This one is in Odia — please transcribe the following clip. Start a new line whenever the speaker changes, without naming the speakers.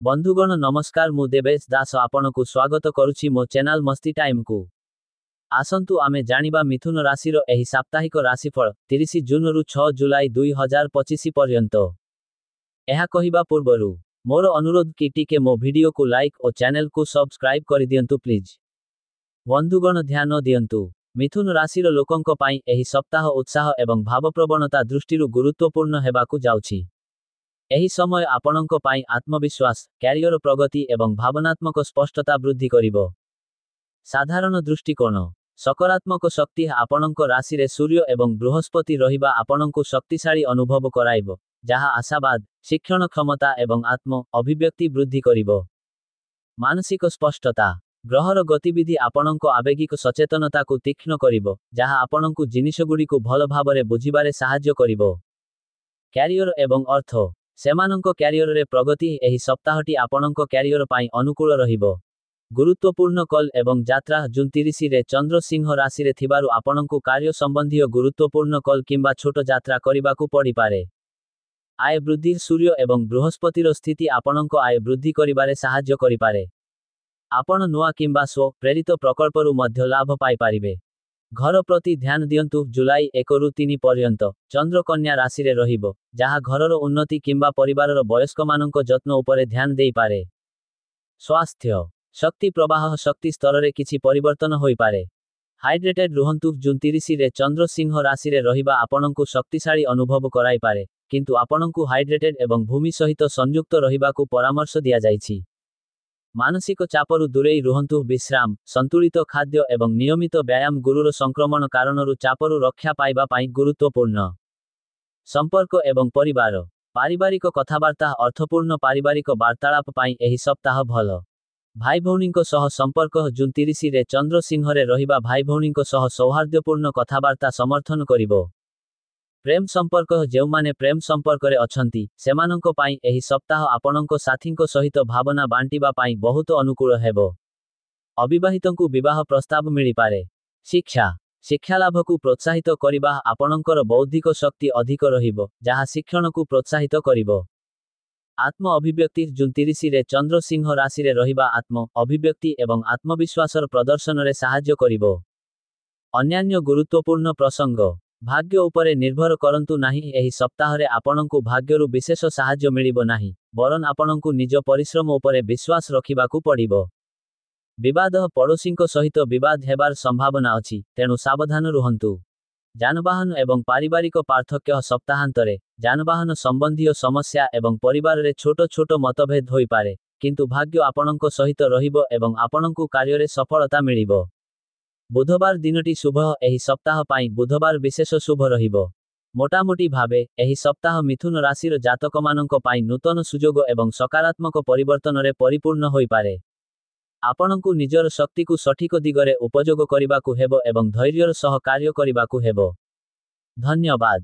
ବନ୍ଧୁଗଣ ନମସ୍କାର, ମୁଁ ଦେବେଶ ଦାସ ଆପଣଙ୍କୁ ସ୍ୱାଗତ କରୁଛି ମୋ ଚ୍ୟାନେଲ ମସ୍ତି ଟାଇମକୁ। ଆସନ୍ତୁ ଆମେ ଜାଣିବା ମିଥୁନ ରାଶିର ଏହି ସାପ୍ତାହିକ ରାଶିଫଳ 30 ଜୁନରୁ 6 ଜୁଲାଇ 2025 ପର୍ଯ୍ୟନ୍ତ। ଏହା କହିବା ପୂର୍ବରୁ ମୋର ଅନୁରୋଧ କି ଟିକେ ମୋ ଭିଡିଓକୁ ଲାଇକ୍ ଓ ଚ୍ୟାନେଲକୁ ସବସ୍କ୍ରାଇବ କରିଦିଅନ୍ତୁ ପ୍ଲିଜ୍। ବନ୍ଧୁଗଣ ଧ୍ୟାନ ଦିଅନ୍ତୁ, ମିଥୁନ ରାଶିର ଲୋକଙ୍କ ପାଇଁ ଏହି ସପ୍ତାହ ଉତ୍ସାହ ଏବଂ ଭାବପ୍ରବଣତା ଦୃଷ୍ଟିରୁ ଗୁରୁତ୍ୱପୂର୍ଣ୍ଣ ହେବାକୁ ଯାଉଛି। ଏହି ସମୟ ଆପଣଙ୍କ ପାଇଁ ଆତ୍ମବିଶ୍ୱାସ, କ୍ୟାରିୟର ପ୍ରଗତି ଏବଂ ଭାବନାତ୍ମକ ସ୍ପଷ୍ଟତା ବୃଦ୍ଧି କରିବ। ସାଧାରଣ ଦୃଷ୍ଟିକୋଣ: ସକାରାତ୍ମକ ଶକ୍ତି। ଆପଣଙ୍କ ରାଶିରେ ସୂର୍ଯ୍ୟ ଏବଂ ବୃହସ୍ପତି ରହିବା ଆପଣଙ୍କୁ ଶକ୍ତିଶାଳୀ ଅନୁଭବ କରାଇବ, ଯାହା ଆଶାବାଦ, ଶିକ୍ଷଣ କ୍ଷମତା ଏବଂ ଆତ୍ମ ଅଭିବ୍ୟକ୍ତି ବୃଦ୍ଧି କରିବ। ମାନସିକ ସ୍ପଷ୍ଟତା: ଗ୍ରହର ଗତିବିଧି ଆପଣଙ୍କ ଆବେଗିକ ସଚେତନତାକୁ ତୀକ୍ଷ୍ଣ କରିବ, ଯାହା ଆପଣଙ୍କୁ ଜିନିଷଗୁଡ଼ିକୁ ଭଲ ଭାବରେ ବୁଝିବାରେ ସାହାଯ୍ୟ କରିବ। କ୍ୟାରିୟର ଏବଂ ଅର୍ଥ: ସେମାନଙ୍କ କ୍ୟାରିୟରରେ ପ୍ରଗତି। ଏହି ସପ୍ତାହଟି ଆପଣଙ୍କ କ୍ୟାରିୟର ପାଇଁ ଅନୁକୂଳ ରହିବ। ଗୁରୁତ୍ୱପୂର୍ଣ୍ଣ କଲ୍ ଏବଂ ଯାତ୍ରା: ଜୁନ୍ 30ରେ ଚନ୍ଦ୍ର ସିଂହ ରାଶିରେ ଥିବାରୁ ଆପଣଙ୍କୁ କାର୍ଯ୍ୟ ସମ୍ବନ୍ଧୀୟ ଗୁରୁତ୍ୱପୂର୍ଣ୍ଣ କଲ୍ କିମ୍ବା ଛୋଟ ଯାତ୍ରା କରିବାକୁ ପଡ଼ିପାରେ। ଆୟ ବୃଦ୍ଧି: ସୂର୍ଯ୍ୟ ଏବଂ ବୃହସ୍ପତିର ସ୍ଥିତି ଆପଣଙ୍କ ଆୟ ବୃଦ୍ଧି କରିବାରେ ସାହାଯ୍ୟ କରିପାରେ। ଆପଣ ନୂଆ କିମ୍ବା ସ୍ୱ ପ୍ରେରିତ ପ୍ରକଳ୍ପରୁ ମଧ୍ୟ ଲାଭ ପାଇପାରିବେ। ଘର ପ୍ରତି ଧ୍ୟାନ ଦିଅନ୍ତୁ। ଜୁଲାଇ 1ରୁ 3 ପର୍ଯ୍ୟନ୍ତ ଚନ୍ଦ୍ର କନ୍ୟା ରାଶିରେ ରହିବ, ଯାହା ଘରର ଉନ୍ନତି କିମ୍ବା ପରିବାରର ବୟସ୍କମାନଙ୍କ ଯତ୍ନ ଉପରେ ଧ୍ୟାନ ଦେଇପାରେ। ସ୍ୱାସ୍ଥ୍ୟ: ଶକ୍ତି ପ୍ରବାହ। ଶକ୍ତି ସ୍ତରରେ କିଛି ପରିବର୍ତ୍ତନ ହୋଇପାରେ। ହାଇଡ୍ରେଟେଡ୍ ରୁହନ୍ତୁ। ଜୁନ୍ 30ରେ ଚନ୍ଦ୍ର ସିଂହ ରାଶିରେ ରହିବା ଆପଣଙ୍କୁ ଶକ୍ତିଶାଳୀ ଅନୁଭବ କରାଇପାରେ, କିନ୍ତୁ ଆପଣଙ୍କୁ ହାଇଡ୍ରେଟେଡ୍ ଏବଂ ଭୂମି ସହିତ ସଂଯୁକ୍ତ ରହିବାକୁ ପରାମର୍ଶ ଦିଆଯାଇଛି। ମାନସିକ ଚାପରୁ ଦୂରେଇ ରୁହନ୍ତୁ। ବିଶ୍ରାମ, ସନ୍ତୁଳିତ ଖାଦ୍ୟ ଏବଂ ନିୟମିତ ବ୍ୟାୟାମ ଗୁରୁର ସଂକ୍ରମଣ କାରଣରୁ ଚାପରୁ ରକ୍ଷା ପାଇବା ପାଇଁ ଗୁରୁତ୍ୱପୂର୍ଣ୍ଣ। ସମ୍ପର୍କ ଏବଂ ପରିବାର: ପାରିବାରିକ କଥାବାର୍ତ୍ତା। ଅର୍ଥପୂର୍ଣ୍ଣ ପାରିବାରିକ ବାର୍ତ୍ତାଳାପ ପାଇଁ ଏହି ସପ୍ତାହ ଭଲ। ଭାଇ ଭଉଣୀଙ୍କ ସହ ସମ୍ପର୍କ: ଜୁନ୍ 30ରେ ଚନ୍ଦ୍ର ସିଂହରେ ରହିବା ଭାଇ ଭଉଣୀଙ୍କ ସହ ସୌହାର୍ଦ୍ଦ୍ୟପୂର୍ଣ୍ଣ କଥାବାର୍ତ୍ତା ସମର୍ଥନ କରିବ। ପ୍ରେମ ସମ୍ପର୍କ: ଯେଉଁମାନେ ପ୍ରେମ ସମ୍ପର୍କରେ ଅଛନ୍ତି, ସେମାନଙ୍କ ପାଇଁ ଏହି ସପ୍ତାହ ଆପଣଙ୍କ ସାଥୀଙ୍କ ସହିତ ଭାବନା ବାଣ୍ଟିବା ପାଇଁ ବହୁତ ଅନୁକୂଳ ହେବ। ଅବିବାହିତଙ୍କୁ ବିବାହ ପ୍ରସ୍ତାବ ମିଳିପାରେ। ଶିକ୍ଷା: ଶିକ୍ଷାଲାଭକୁ ପ୍ରୋତ୍ସାହିତ କରିବା। ଆପଣଙ୍କର ବୌଦ୍ଧିକ ଶକ୍ତି ଅଧିକ ରହିବ, ଯାହା ଶିକ୍ଷଣକୁ ପ୍ରୋତ୍ସାହିତ କରିବ। ଆତ୍ମ ଅଭିବ୍ୟକ୍ତି: ଜୁନ୍ 30ରେ ଚନ୍ଦ୍ର ସିଂହ ରାଶିରେ ରହିବା ଆତ୍ମ ଅଭିବ୍ୟକ୍ତି ଏବଂ ଆତ୍ମବିଶ୍ୱାସର ପ୍ରଦର୍ଶନରେ ସାହାଯ୍ୟ କରିବ। ଅନ୍ୟାନ୍ୟ ଗୁରୁତ୍ୱପୂର୍ଣ୍ଣ ପ୍ରସଙ୍ଗ: ଭାଗ୍ୟ ଉପରେ ନିର୍ଭର କରନ୍ତୁ ନାହିଁ। ଏହି ସପ୍ତାହରେ ଆପଣଙ୍କୁ ଭାଗ୍ୟରୁ ବିଶେଷ ସାହାଯ୍ୟ ମିଳିବ ନାହିଁ, ବରଂ ଆପଣଙ୍କୁ ନିଜ ପରିଶ୍ରମ ଉପରେ ବିଶ୍ୱାସ ରଖିବାକୁ ପଡ଼ିବ। ବିବାଦ: ପଡ଼ୋଶୀଙ୍କ ସହିତ ବିବାଦ ହେବାର ସମ୍ଭାବନା ଅଛି, ତେଣୁ ସାବଧାନ ରୁହନ୍ତୁ। ଯାନବାହନ ଏବଂ ପାରିବାରିକ ପାର୍ଥକ୍ୟ: ସପ୍ତାହାନ୍ତରେ ଯାନବାହନ ସମ୍ବନ୍ଧୀୟ ସମସ୍ୟା ଏବଂ ପରିବାରରେ ଛୋଟ ଛୋଟ ମତଭେଦ ହୋଇପାରେ, କିନ୍ତୁ ଭାଗ୍ୟ ଆପଣଙ୍କ ସହିତ ରହିବ ଏବଂ ଆପଣଙ୍କୁ କାର୍ଯ୍ୟରେ ସଫଳତା ମିଳିବ। ବୁଧବାର ଦିନଟି ଶୁଭ। ଏହି ସପ୍ତାହ ପାଇଁ ବୁଧବାର ବିଶେଷ ଶୁଭ ରହିବ। ମୋଟାମୋଟି ଭାବେ ଏହି ସପ୍ତାହ ମିଥୁନ ରାଶିର ଜାତକମାନଙ୍କ ପାଇଁ ନୂତନ ସୁଯୋଗ ଏବଂ ସକାରାତ୍ମକ ପରିବର୍ତ୍ତନରେ ପରିପୂର୍ଣ୍ଣ ହୋଇପାରେ। ଆପଣଙ୍କୁ ନିଜର ଶକ୍ତିକୁ ସଠିକ ଦିଗରେ ଉପଯୋଗ କରିବାକୁ ହେବ ଏବଂ ଧୈର୍ଯ୍ୟର ସହ କାର୍ଯ୍ୟ କରିବାକୁ ହେବ। ଧନ୍ୟବାଦ।